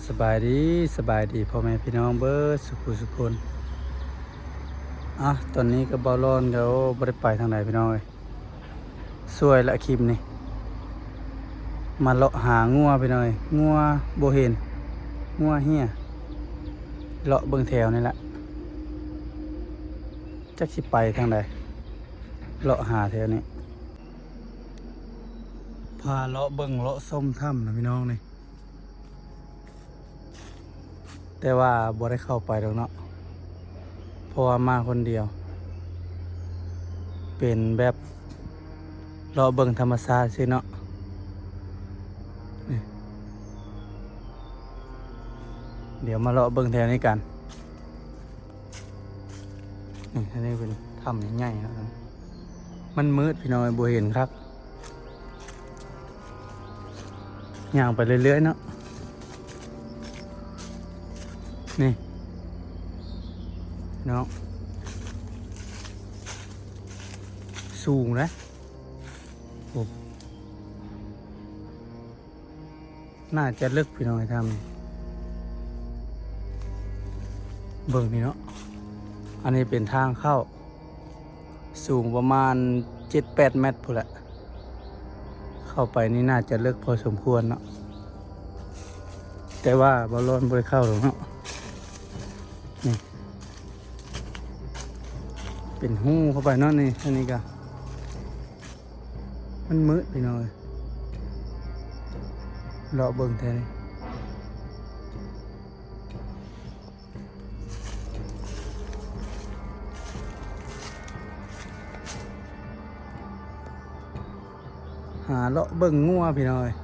ສະບາຍດີ ສະບາຍດີພໍ່ແມ່ພີ່ນ້ອງເບິດສຸຂູສຸຄົນ. ອ່ະ ຕອນນີ້ກໍເບົາລ້ອນກໍບໍ່ໄດ້ໄປທາງໃດພີ່ນ້ອງເອີຍ. ສວຍລະຄລິບນີ້ ມາເລາະຫາງົວພີ່ນ້ອງເອີຍ. ງົວບໍ່ເຫັນ ງົວເຫ້ຍ ເລາະເບິ່ງແຖວນີ້ແຫຼະ ຈັກຊິໄປທາງໃດ ເລາະຫາແຖວນີ້. ພາເລາະເບິ່ງເລາະຊົມຖ້ຳນະພີ່ນ້ອງນີ້. ແຕ່ວ່າບໍ່ໄດ້ເຂົ້າໄປດອກເນາະ ເພາະວ່າມາຄົນດຽວ ເປັນແບບເລາະເບິ່ງທຳມະຊາດຊື່ເນາະ. ນີ້ ດຽວມາເລາະເບິ່ງແຖວນີ້ກັນ. ນີ້ ອັນນີ້ເປັນຖ້ຳໃຫຍ່ໆເນາະ. ມັນມືດພີ່ນ້ອງເອີຍ ບໍ່ເຫັນຄັກ. ຍ່າງໄປເລື້ອຍໆເນາະ. ນີ້ເນາະ ສູງເດ້. ໂອ້ ໜ້າຈະເລິກພີ່ນ້ອງເອີຍ ຖ້ຳນີ້. ເບິ່ງນີ້ເນາະ ອັນນີ້ເປັນທາງເຂົ້າ ສູງປະມານເຈັດແປດແມັດພຸ້ນແຫຼະ. ເຂົ້າໄປນີ້ໜ້າຈະເລິກພໍສົມຄວນເນາະ ແຕ່ວ່າເບົາລ້ອນບໍ່ໄດ້ເຂົ້າດອກເນາະ. ນີ້ ເປັນຮູເຂົ້າໄປເນາະ. ນີ້ ອັນນີ້ກະ ມັນມືດພີ່ນ້ອງເອີຍ ເລາະເບິ່ງແຖວນີ້. ຫາເລາະເບິ່ງງົວພີ່ນ້ອງເອີຍ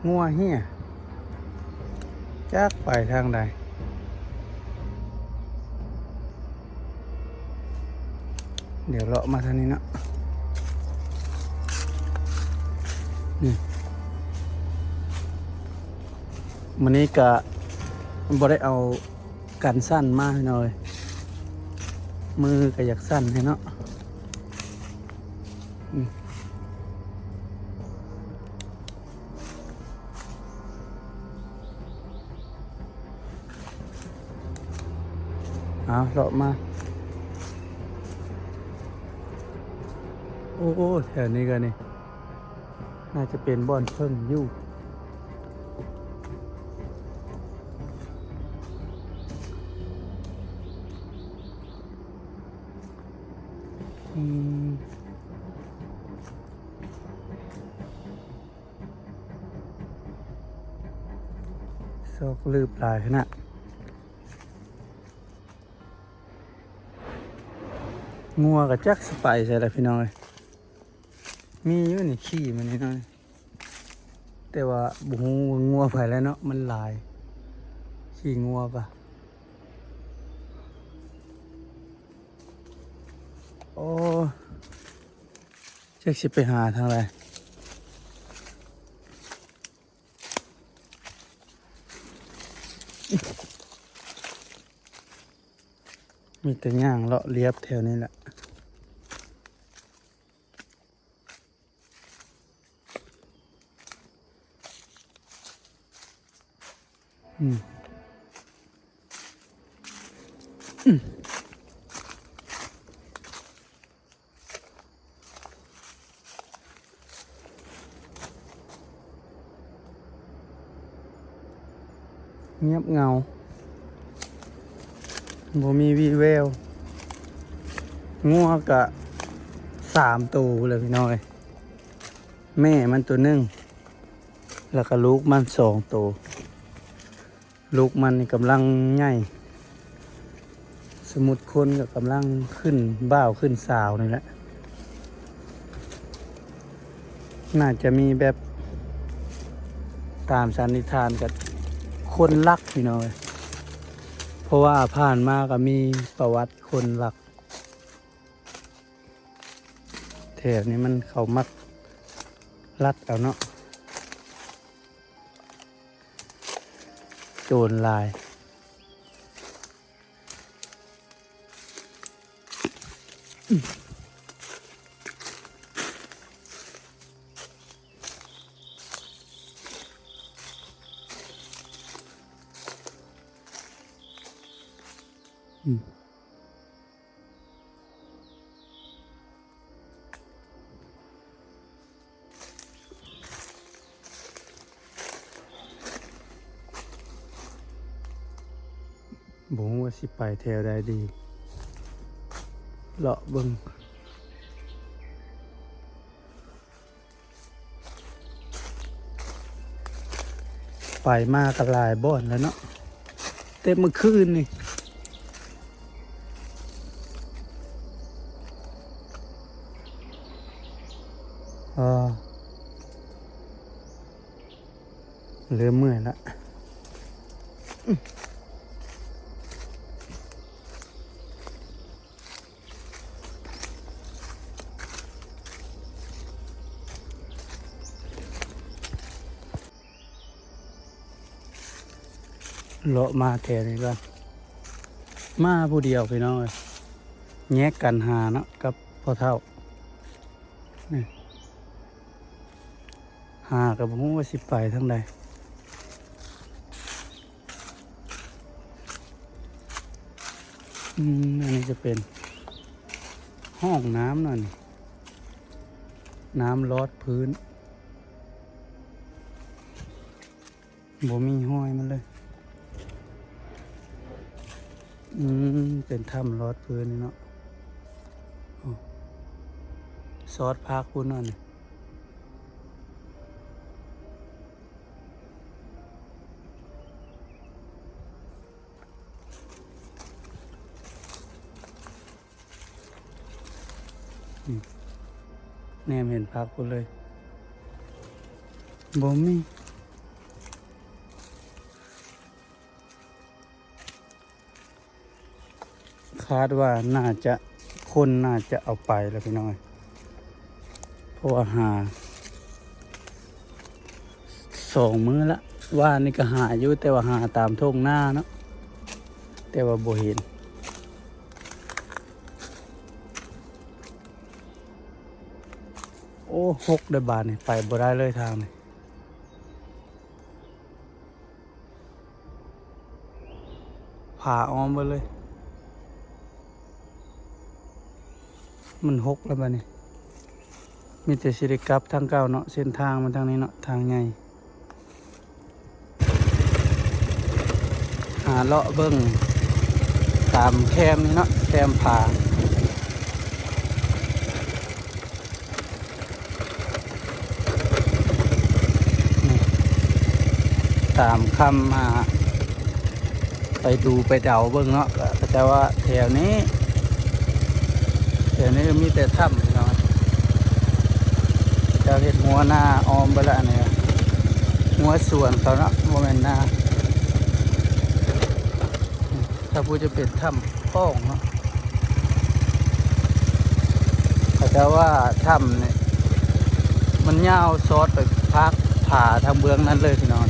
ງົວເຫ້ຍ ຈັກໄປທາງໃດ. ດຽວເລາະມາທາງນີ້ເນາະ. ນີ້ ມື້ນີ້ກະບໍ່ໄດ້ເອົາກັນສັ່ນມາພີ່ນ້ອງເອີຍ ມືກະຢາກສັ່ນແທ້ເນາະ. ເອົາ ເລາະມາ. ໂອ້ ແຖວນີ້ກະນີ້ ໜ້າຈະເປັນບ່ອນເຜິ້ງຢູ່. ອືມ ຊອກລືບຫຼາຍຂະໜາດ. ງົວກະຈັກຊິໄປໃສລະພີ່ນ້ອງເອີຍ. ມີຢູ່ນີ້ ຂີ່ມານີ້ໜ້ອຍ ແຕ່ວ່າບໍ່ຮູ້ວ່າງົວໃຜແລ້ວເນາະ ມັນຫຼາຍ ຂີ້ງົວກະ. ໂອ້ ຈັກຊິໄປຫາທາງໃດ. ມີແຕ່ຍ່າງເລາະລຽບແຖວນີ້ແຫຼະ. ອືມ ອືມ ງຽບເຫງົາ ບໍ່ມີວີ່ແວວ. ງົວກະສາມໂຕແລ້ວພີ່ນ້ອງເອີຍ ແມ່ມັນໂຕໜຶ່ງ ແລ້ວກະລູກມັນສອງໂຕ. ລູກມັນນີ້ກຳລັງໃຫຍ່ ສະມຸດຄົນກໍກຳລັງຂຶ້ນບ່າວຂຶ້ນສາວນີ້ແຫຼະ. ໜ້າຈະມີແບບ ຕາມສັນນິຖານກໍຄົນລັກພີ່ນ້ອງເອີຍ ເພາະວ່າຜ່ານມາກໍມີປະຫວັດຄົນລັກ. ແຖວນີ້ມັນເຂົາມັກລັດເອົາເນາະ ໂຈນຫຼາຍ. ອືມ. ບໍ່ຮູ້ວ່າຊິໄປແຖວໃດດີ ເລາະເບິ່ງ. ໄປມາກໍຫຼາຍບ່ອນແລ້ວເນາະ ແຕ່ມື້ຄືນນີ້ ເອີ ເລີ່ມເມື່ອຍລະ. ເລາະມາແຖວນີ້ກ່ອນ ມາຜູ້ດຽວພີ່ນ້ອງເອີຍ ແຍກກັນຫາເນາະກັບພໍ່ເຖົ້ານີ້ ຫາກໍບໍ່ຮູ້ວ່າຊິໄປທາງໃດ. ອືມ ອັນນີ້ຈະເປັນຫ້ອງນ້ຳເນາະນີ້ ນ້ຳລອດພື້ນ ບໍ່ມີຮອຍມັນເລີຍ. ອືມ ເປັນຖ້ຳລອດພື້ນນີ້ເນາະ ໂອ້ ຊອດພາກພຸ້ນເນາະນີ້. ແນມເຫັນພາກພຸ້ນເລີຍ ບໍ່ມີ. ຄາດວ່າໜ້າຈະ ຄົນໜ້າຈະເອົາໄປແລ້ວພີ່ນ້ອງເອີຍ ເພາະວ່າຫາສອງມື້ລະ ວານນີ້ກໍຫາຢູ່ ແຕ່ວ່າຫາຕາມທົ່ງນາເນາະ ແຕ່ວ່າບໍ່ເຫັນ. ໂອ້ ຫົກເດີບາດນີ້ ໄປບໍ່ໄດ້ເລີຍທາງນີ້. ຜາອ້ອມເບິດເລີຍ ມັນຫົກແລ້ວບາດນີ້ ມີແຕ່ຊິໄດ້ກັບທາງເກົ່າເນາະ ເສັ້ນທາງມັນທາງນີ້ເນາະ ທາງໃຫຍ່ ຫາເລາະເບິ່ງຕາມແຄມນີ້ເນາະ ແຄມຜາ. ຕາມຄຳ ອ່າ ໄປດູໄປເດົາເບິ່ງເນາະ ກໍເຂົາເຈົ້າວ່າແຖວນີ້ ແຖວນີ້ມີແຕ່ຖ້ຳພີ່ນ້ອງ ເຂົາເຈົ້າເຮັດຮົ້ວນາອ້ອມໄປລະ ອັນນີ້ຮົ້ວສວນເຂົາເນາະ ບໍ່ແມ່ນນາ. ຖ້າຜູ້ຈະເປັນຖ້ຳປ່ອງເນາະ ເຂົາເຈົ້າວ່າຖ້ຳນີ້ມັນຍາວຊອດໄປພາກຜາທາງເບື້ອງນັ້ນເລີຍພີ່ນ້ອງ.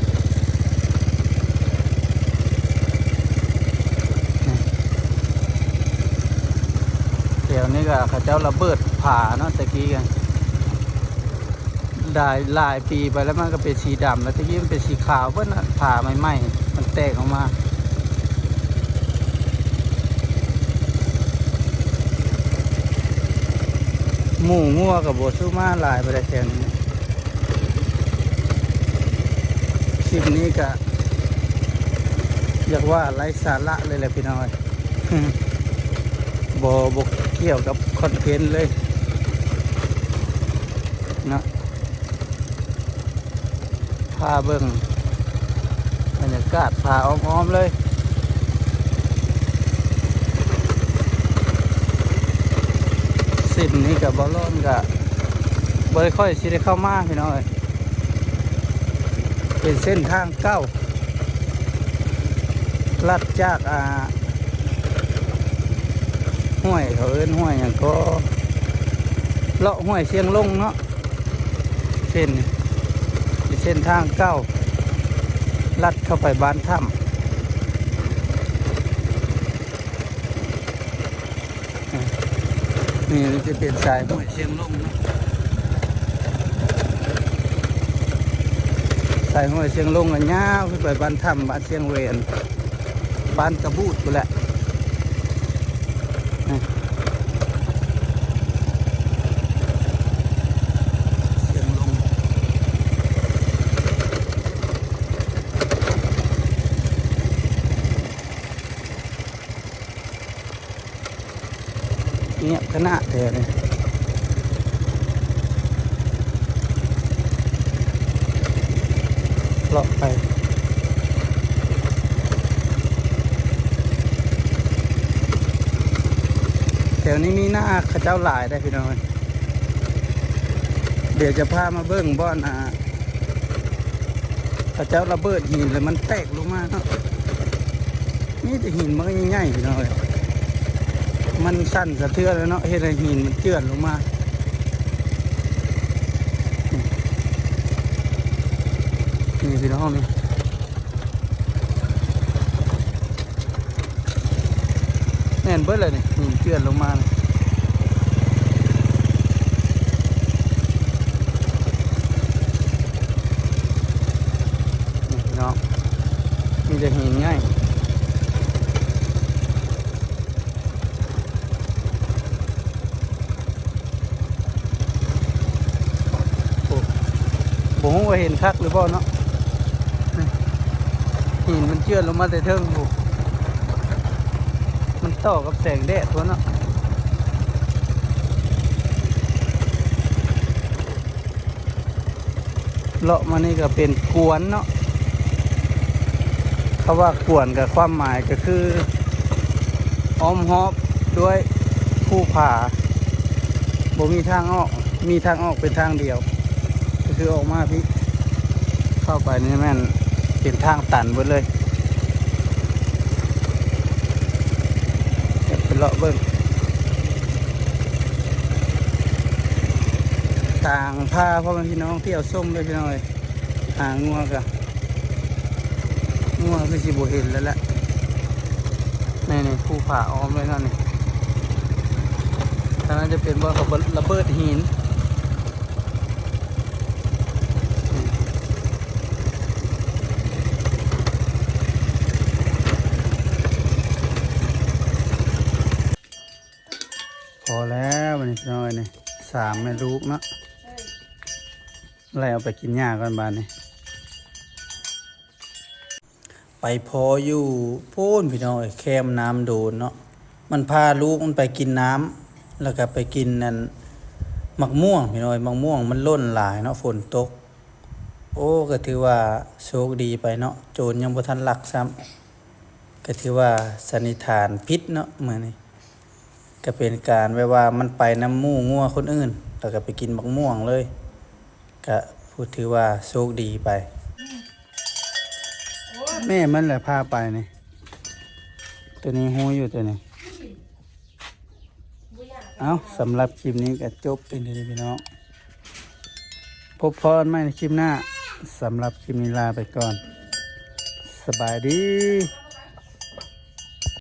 ແຖວນີ້ກໍເຂົາເຈົ້າລະເບີດຜາເນາະ ແຕ່ກີ້ກໍ ຫຼາຍ ຫຼາຍປີໄປແລ້ວ ມັນກໍເປັນສີດຳແລ້ວ ແຕ່ກີ້ມັນເປັນສີຂາວເບິດນະ ຜາໃໝ່ໆ ມັນແຕກອອກມາ. ໝູງົວກໍບໍ່ສູ້ມາຫຼາຍປານໃດແຖວນີ້. ຄລິບນີ້ກໍຢາກວ່າໄຮ້ສາລະເລີຍແຫຼະພີ່ນ້ອງເອີຍ ບໍ່ ບໍ່ກ່ຽວກັບຄອນເທັນເລີຍເນາະ. ພາເບິ່ງບັນຍາກາດຜາອ້ອມໆເລີຍ. ເສັ້ນນີ້ກໍບໍ່ລ້ອນ ກໍບໍ່ໄດ້ ຂ້ອຍຊິໄດ້ເຂົ້າມາພີ່ນ້ອງເອີຍ. ເປັນເສັ້ນທາງເກົ່າ ລັດຈາກ ອ່າ ຫ້ວຍ ເຂົາເອີ້ນຫ້ວຍຫຍັງກໍ ເລາະຫ້ວຍຊຽງລົງເນາະ. ເສັ້ນນີ້ເປັນເສັ້ນທາງເກົ່າ ລັດເຂົ້າໄປບ້ານຖ້ຳ. ນີ້ຈະເປັນສາຍຫ້ວຍຊຽງລົງເນາະ ສາຍຫ້ວຍຊຽງລົງກໍຍາວຂຶ້ນໄປບ້ານຖ້ຳ ບ້ານຊຽງແຫວນ ບ້ານກະບູດພຸ້ນແຫຼະ. ສຽງລົມ ງຽບຂະໜາດແທ້ເລີຍ. ເລາະໄປ ແຖວນີ້ມີນາເຂົາເຈົ້າຫຼາຍເດ້ພີ່ນ້ອງເອີຍ. ດຽວຈະພາມາເບິ່ງບ່ອນ ອ່າ ເຂົາເຈົ້າລະເບີດຫີນແລ້ວມັນແຕກລົງມາເນາະ. ມີແຕ່ຫີນບັກໃຫຍ່ໆ ພີ່ນ້ອງເອີຍ. ມັນສັ່ນສະເທືອນແລ້ວເນາະ ເຮັດໃຫ້ຫີນມັນເຈື່ອນລົງມາ. ນີ້ພີ່ນ້ອງນີ້ ແມ່ນເບິດແລ້ວນີ້ ຫີນເຈື່ອນລົງມານີ້. ນີ້ພີ່ນ້ອງ ມີແຕ່ຫີນໃຫຍ່. ໂອ້ ບໍ່ຮູ້ວ່າເຫັນຄັກຫຼືບໍ່ເນາະ. ນີ້ ຫີນມັນເຈື່ອນລົງມາແຕ່ເທິງພຸ້ນ ມັນຕໍ່ກັບແສງແດດພຸ້ນເນາະ. ເລາະມານີ້ກໍເປັນກວນເນາະ. ຄຳວ່າກວນກໍຄວາມໝາຍກໍຄື ອ້ອມຮອບດ້ວຍພູຜາ ບໍ່ມີທາງອອກ ມີທາງອອກເປັນທາງດຽວ ກໍຄືອອກມາພີ້ ເຂົ້າໄປນີ້ແມ່ນເປັນທາງຕັນເບິດເລີຍ. ໄປເລາະເບິ່ງ ຕ່າງພາພໍ່ແມ່ພີ່ນ້ອງທ່ຽວຊົມເດີພີ່ນ້ອງເອີຍ. ຫາງົວກະ ງົວຄືຊິບໍ່ເຫັນແລ້ວແຫຼະ. ນີ້ໆ ພູຜາອ້ອມໄວ້ນັ້ນນີ້ ທາງນັ້ນຈະເປັນບ່ອນເຂົາລະເບີດຫີນ. ພໍແລ້ວບັດນີ້ພີ່ນ້ອງເອີຍ ນີ້ ສາມແມ່ລູກເນາະ. ໄລ່ເອົາໄປກິນຫຍ້າກ່ອນບາດນີ້. ໄປພໍຢູ່ພຸ້ນພີ່ນ້ອງເອີຍ ແຄມນ້ຳໂດນເນາະ. ມັນພາລູກມັນໄປກິນນ້ຳ ແລ້ວກໍໄປກິນອັນ ໝາກມ່ວງພີ່ນ້ອງເອີຍ ໝາກມ່ວງມັນຫຼົ່ນຫຼາຍເນາະ ຝົນຕົກ. ໂອ້ ກໍຖືວ່າໂຊກດີໄປເນາະ ໂຈນຍັງບໍ່ທັນລັກຊ້ຳ. ກໍຖືວ່າສັນນິຖານຜິດເນາະ ມື້ນີ້ ກໍເປັນການແບບວ່າມັນໄປນຳໝູ່ງົວຄົນອື່ນ ແລ້ວກໍໄປກິນໝາກມ່ວງເລີຍ ກໍຖືວ່າໂຊກດີໄປ. ແມ່ມັນແຫຼະພາໄປນີ້ ໂຕນີ້ຮູ້ຢູ່ໂຕນີ້. ເອົ້າ ສຳລັບຄລິບນີ້ກໍຈົບເປັນເທົ່ານີ້ພີ່ນ້ອງ ພົບພໍ້ກັນໃໝ່ໃນຄລິບໜ້າ. ສຳລັບຄລິບນີ້ລາໄປກ່ອນ ສະບາຍດີ.